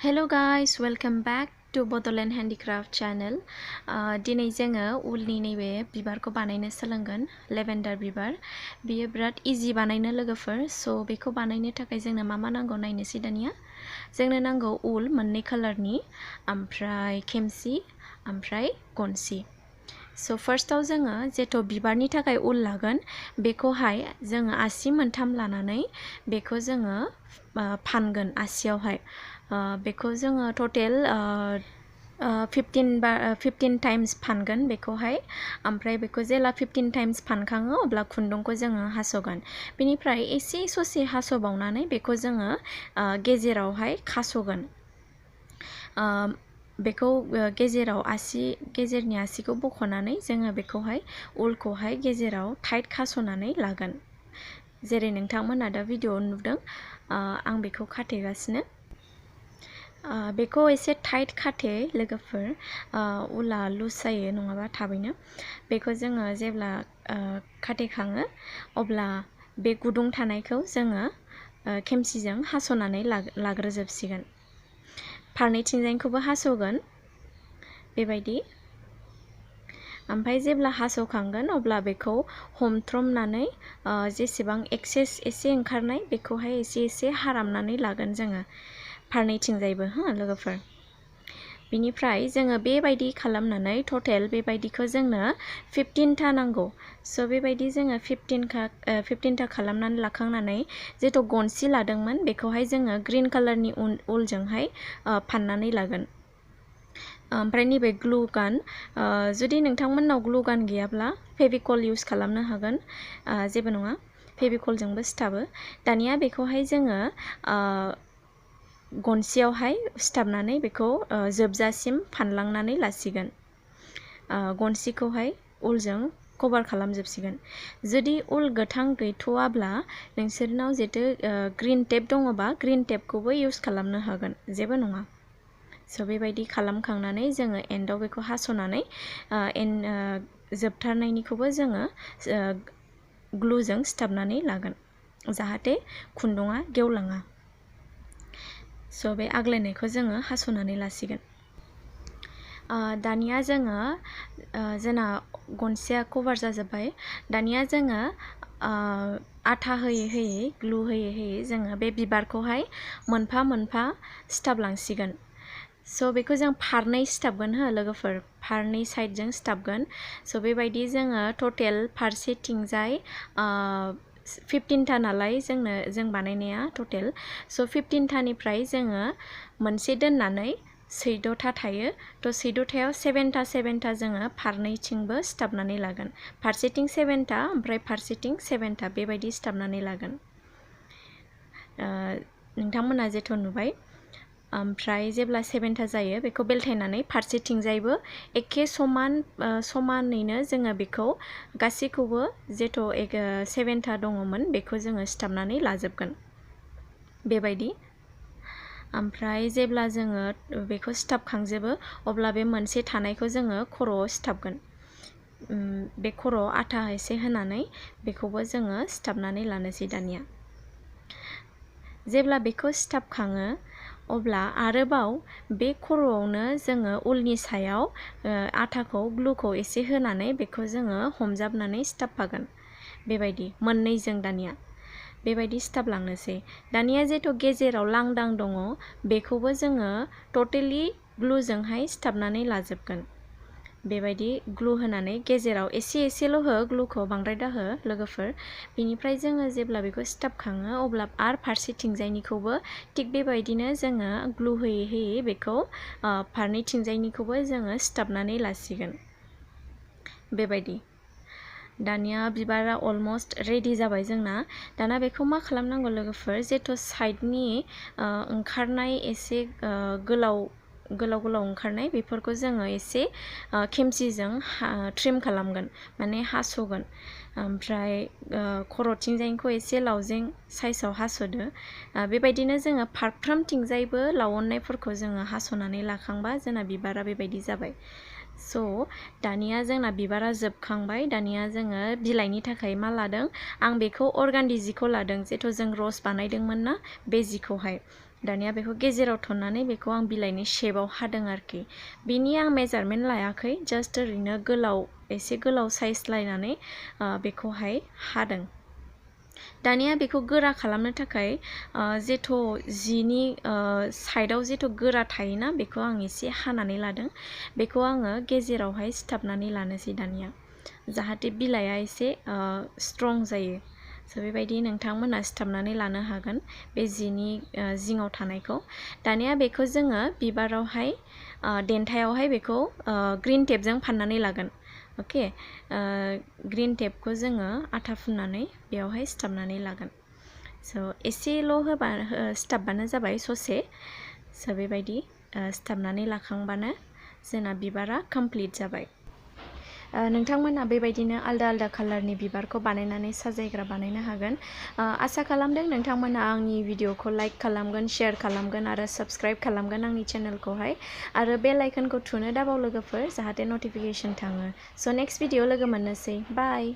Hello guys, welcome back to Bodoland Handicraft channel. दिनै जोङो उलनि नैबे बिबारखौ बानायनो सोलोंगोन लेभेन्डार बिबार। बियो बिराद इजि बानायनो लोगोफोर। स' बेखौ बानायनो थाखाय जोंनो मा नांगौ नायनोसै दानिया। जोंनो नांगौ उल मोननै कालारनि, ओमफ्राय खेमसि, ओमफ्राय गनसि। स' फार्स्टआव जोङो जेथ' बिबारनि थाखाय उल लागोन बेखौहाय जोङो आसि मोनथाम लानानै बेखौ जोङो फानगोन आसियावहाय। बेखौ जोङो टटेल 15 टाइम्स फानगोन बेखौहाय। ओमफ्राय बेखौ जेला 15 टाइम्स फानखाङो अब्ला खुन्दुंखौ जोङो हास'गोन। बेनिफ्राय एसे ससे हास'बावनानै बेखौ जोङो गेजेरावहाय खास'गोन। बेखौ गेजेरनि आसिखौ बख'नानै जोङो बेखौहाय उलखौहाय गेजेराव टाइट खास'नानै लागोन। जेरै नोंथांमोना दा भिडिअ नुदों, आं बेखौ खाथेगासिनो। बेखौ एसे टाइट खाथे लोगोफोर, उला लुज जायो नङाबा थाबैनो। बेखौ जोङो जेब्ला खाथेखाङो अब्ला बे गुदुं थानायखौ जोङो खेमसिजों हास'नानै लाग्रोजोबसिगोन। फारनैथिंजायखौबो हास'गोन बेबायदि। ओमफ्राय जेब्ला हास'खांगोन अब्ला बेखौ हमथ्रमनानै जेसेबां एक्सेस एसे ओंखारनाय बेखौहाय एसे हारामनानै लागोन जोङो फारनैथिंजायबो लोगोफोर। बिनिफ्राय जोङो बेबायदि खालामनानै टटेल बेबायदिखौ जोंनो 15था नांगौ। स' बेबायदि जोङो 15था खालामनानै लाखांनानै जेथ' गनसि लादोंमोन बेखौहाय जोङो ग्रीन कालारनि उलजोंहाय फाननानै लागोन। ओमफ्राय नैबे ग्लु गान, जुदि नोंथांमोननाव ग्लु गान गैयाब्ला फेभिकल इउज खालामनो हागोन, जेबो नङा, फेभिकलजोंबो सिथाबो। दानिया बेखौहाय जोङो गनसियावहाय सिथाबनानै बेखौ जोबजासिम फानलांनानै लासिगोन। गनसिखौहाय उलजों कभार खालामजोबसिगोन। जुदि उल गोथां गैथ'वाब्ला नोंसोरनाव जेथो ग्रीन टेप दङबा ग्रीन टेपखौबो इउज खालामनो हागोन, जेबो नङा। स' बेबायदि खालामखांनानै जोङो एन्डआव बेखौ हास'नानै जोबथारनायनिखौबो जोङो ग्लुजों सिथाबनानै लागोन जाहाथे खुन्दुङा गेवलाङा। स' बे आग्लायनायखौ जोङो हास'नानै लासिगोन। दानिया जोङो जोंना गनसिया कभार जाजोब्बाय। दानिया जोङो आथा होयै ग्लु होयै जोङो बे बिबारखौहाय मोनफा मोनफा सिथाबलांसिगोन। स' बेखौ जों फारनै सिथाबगोन लोगोफोर, फारनै साइडजों सिथाबगोन। स' बेबायदि जोङो टटेल फारसेथिंजाय 15था नालाय जों बानायनाया टटेल। स' 15थानिफ्राय जोङो मोनसे दोननानै 14था थायो। थ' 14थायाव 7था जोङो फारनैथिंबो सिथाबनानै लागोन। फारसेथिं 7था ओमफ्राय फारसेथिं 7था बेबायदि सिथाबनानै लागोन। नोंथांमोना जेथ' नुबाय। ओमफ्राय जेब्ला 7था जायो बेखौ बेलथायनानै फारसेथिंजायबो एखे समानैनो जोङो बेखौ गासैखौबो जेथ' 7था दङमोन बेखौ जोङो सिथाबनानै लाजोबगोन बेबायदि। ओमफ्राय जेब्ला जोङो बेखौ सिथाबखांजोबो अब्ला बे मोनसे थानायखौ जोङो खर'आव सिथाबगोन। बे खर'आव आथा एसे होनानै बेखौबो जोङो सिथाबनानै लानोसै दानिया। जेब्ला बेखौ सिथाबखाङो अब्ला आरोबाव बे खर'आवनो जोङो उलनि सायाव आथाखौ ग्लुखौ एसे होनानै बेखौ जोङो हमजाबनानै सिथाबफागोन बेबायदि मोननैजों दानिया। बेबायदि सिथाबलांनोसै। दानिया जेथ' गेजेराव लांदां दङ बेखौबो जोङो टटेलि ग्लुजोंहाय सिथाबनानै लाजोबगोन। बेबायदि ग्लु होनानै गेजेराव एसेल' हो ग्लुखौ, बांद्राय दाहो लोगोफोर। बिनिफ्राय जोङो जेब्ला बेखौ सिथाबखाङो अब्ला आरो फारसेथिंजायनिखौबो थिग बेबायदिनो जोङो ग्लु होयै बेखौ फारनैथिंजायनिखौबो जोङो सिथाबनानै लासिगोन बेबायदि। दानिया बिबारा अलमस्ट रेडि जाबाय जोंना। दाना बेखौ मा खालामनांगौ लोगोफोर, जेथ' साइडनि ओंखारनाय एसे गोलाव ओंखारनाय बेफोरखौ जोङो एसे खेमसिजों ट्रिम खालामगोन, माने हास'गोन। ओमफ्राय खर'थिंजायनिखौ एसे लावजें साइजआव हास'दो। बेबायदिनो जोङो फारफ्रोमथिंजायबो लावननायफोरखौ जोङो हास'नानै लाखांबा जोंना बिबारा बेबायदि जाबाय। स' दानिया जोंना बिबारा जोबखांबाय। दानिया जोङो बिलाइनि थाखाय मा लादों, आं बेखौ organdi जिखौ लादों, जेथ' जों रस बानायदोंमोन ना बे जिखौहाय। दानिया बेखौ गेजेराव थननानै बेखौ आं बिलाइनि शेपाव हादों आरोखि। बिनि आं मेजारमेन्ट लायाखै, जास्ट ओरैनो गोलाव एसे गोलाव साइज लायनानै बेखौहाय हादों। दानिया बेखौ गोरा खालामनो थाखाय जेथ' जिनि साइडआव जेथ' गोरा थायोना बेखौ आं एसे हानानै लादों। बेखौ आङो गेजेरावहाय सिथाबनानै लानोसै दानिया, जाहाथे बिलाइया एसे स्ट्रं जायो। स' बेबायदि नोंथांमोना सिथाबनानै लानो हागोन बे जिनि जिङाव थानायखौ। दानिया बेखौ जोङो बिबारावहाय देन्थायावहाय बेखौ ग्रिन टेपजों फाननानै लागोन। अके, ग्रिन टेपखौ जोङो आथा फुननानै बेयावहाय सिथाबनानै लागोन। स' एसेल' सिथाबबानो जाबाय ससे। स' बेबायदि सिथाबनानै लाखांबानो जोंना बिबारा कमप्लिट जाबाय। नोंथांमोना बेबायदिनो आलदा आलदा कालारनि बिबारखौ बानायनानै साजायग्रा बानायनो हागोन। आसा खालामदों नोंथांमोना आंनि भिडिअखौ लाइक खालामगोन, शेयार खालामगोन आरो साबस्क्राइब खालामगोन आंनि चेनेलखौहाय। आरो बेल आइकनखौ थुनो दाबाव लोगोफोर, जाहाथे नटिफिकेसन थाङो। स' नेक्स्ट भिडिअ लोगो मोननोसै। बाय।